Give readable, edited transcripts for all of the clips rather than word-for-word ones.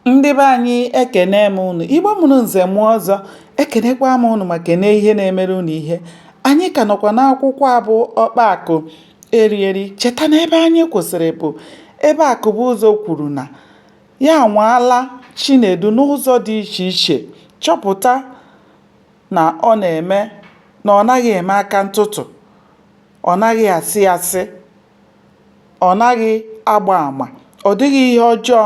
Ndị be anyị ekene m unu. Igbo mụrụ nze mụọ ọzọ, ekenekwa m unu ma kene ihe na-emere unu ihe. Anyị ka nọkwa n'akwụkwọ a bụ Ọkpa Akụ Eri Eri. Cheta na ebe anyị kwụsịrị bụ ebe Akụbụzọ kwuru na ya anwaala Chinedu n'ụzọ dị iche iche chọpụta na ọ na-eme na ọ naghị eme aka ntụtụ, ọ naghị asị asị, ọ naghị agba ama, ọ dịghị ihe ọjọọ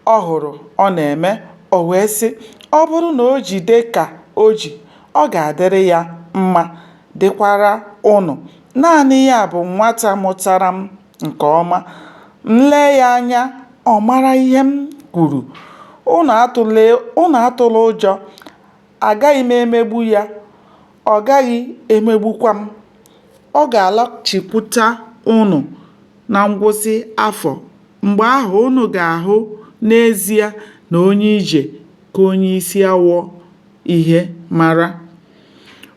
ọ hụrụ ọ na-eme. O wee sị, ọ bụrụ na o jide ka o ji, ọ ga-adịrị ya mma dịkwara ụnụ. Naanị ya bụ nwata mụtara m nke ọma. M lee ya anya, ọ mara ihe m kwuru. Ụnụ atụla ụjọ, agaghị m emegbu ya, ọ gaghị emegbukwa m. Ọ ga-alọghachikwute ụnụ na ngwụsị afọ. Mgbe ahụ ụnụ ga-ahụ n'ezie na onye ije ka onye isi awọ ihe mara.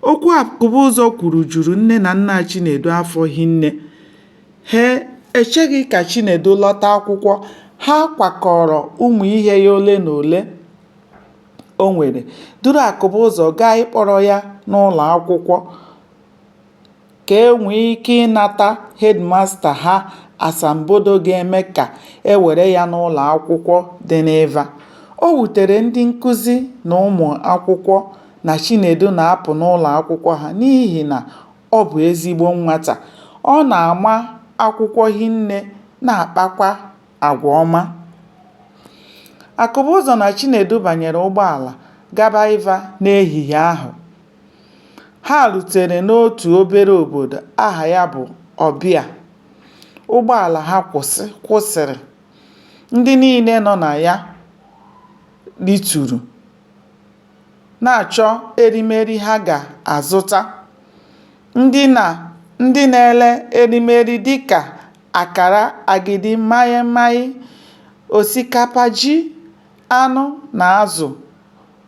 Okwu Akụbụzọ kwuru juru nne na nna Chinedu afọ hinne. Ha echeghị ka Chinedu lọta akwụkwọ, ha kwakọọrọ ụmụ ihe ya ole na ole o nwere, duru Akụbụzọ gaa ịkpọrọ ya n'ụlọ akwụkwọ ka e nwee ike ịnata hedịmasta ha asambodo ga-eme ka e were ya n'ụlọ akwụkwọ dị n'Ịva. O wutere ndị nkụzi na ụmụ akwụkwọ na Chinedu na-apụ n'ụlọ akwụkwọ ha n'ihi na ọ bụ ezigbo nwata. Ọ na-ama akwụkwọ hinne na-akpakwa agwa ọma. Akụbụzọ na Chinedu banyere ụgbọala gaba Ịva n'ehihie ahụ. Ha rutere n'otu obere obodo aha ya bụ Ọbịa. Ụgbọala ha kwụsịrị. Ndị niile nọ na ya rituru, na-achọ erimeri ha ga-azụta. Ndị na-ere erimeri dịka akara, agidi, maịmaị, osikapa, ji, anụ na azụ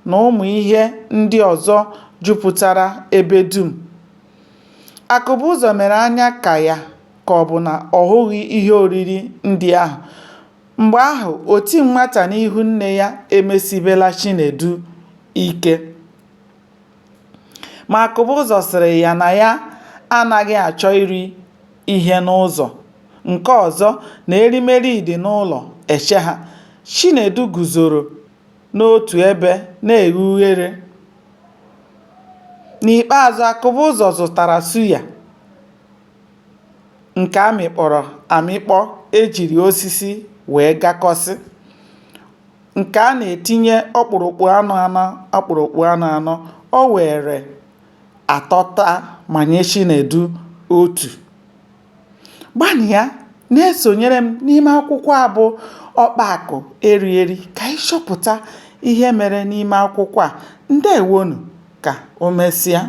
na ụmụ ihe ndị ọzọ jupụtara ebe dum. Akụbụzọ mere anya ka ya ka ọ bụ na ọ hụghị ihe oriri ndị ahụ. Mgbe ahụ oti nwata n'ihu nne ya emesibela Chinedu ike. Ma Akụbụzọ sịrị ya na ya anaghị achọ iri ihe n'ụzọ, nke ọzọ na erimeri dị n'ụlọ eche ha. Chinedu guzoro n'otu ebe na-eghe ughere. N'ikpeazụ, Akụbụzọ zụtara suya nke a mịkpọrọ amịkpọ e jiri osisi wee gakọsị, nke a na-etinye ọkpụrụkpụ anụ anọ ọkpụrụkpụ anụ anọ. O weere atọ taa ma nye Chinedu otu. Gbalịa na-esonyere m n'ime akwụkwọ a bụ Ọkpa Akụ Eri Eri ka anyị chọpụta ihe mere n'ime akwụkwọ a. Ndewonu, ka o mesịa.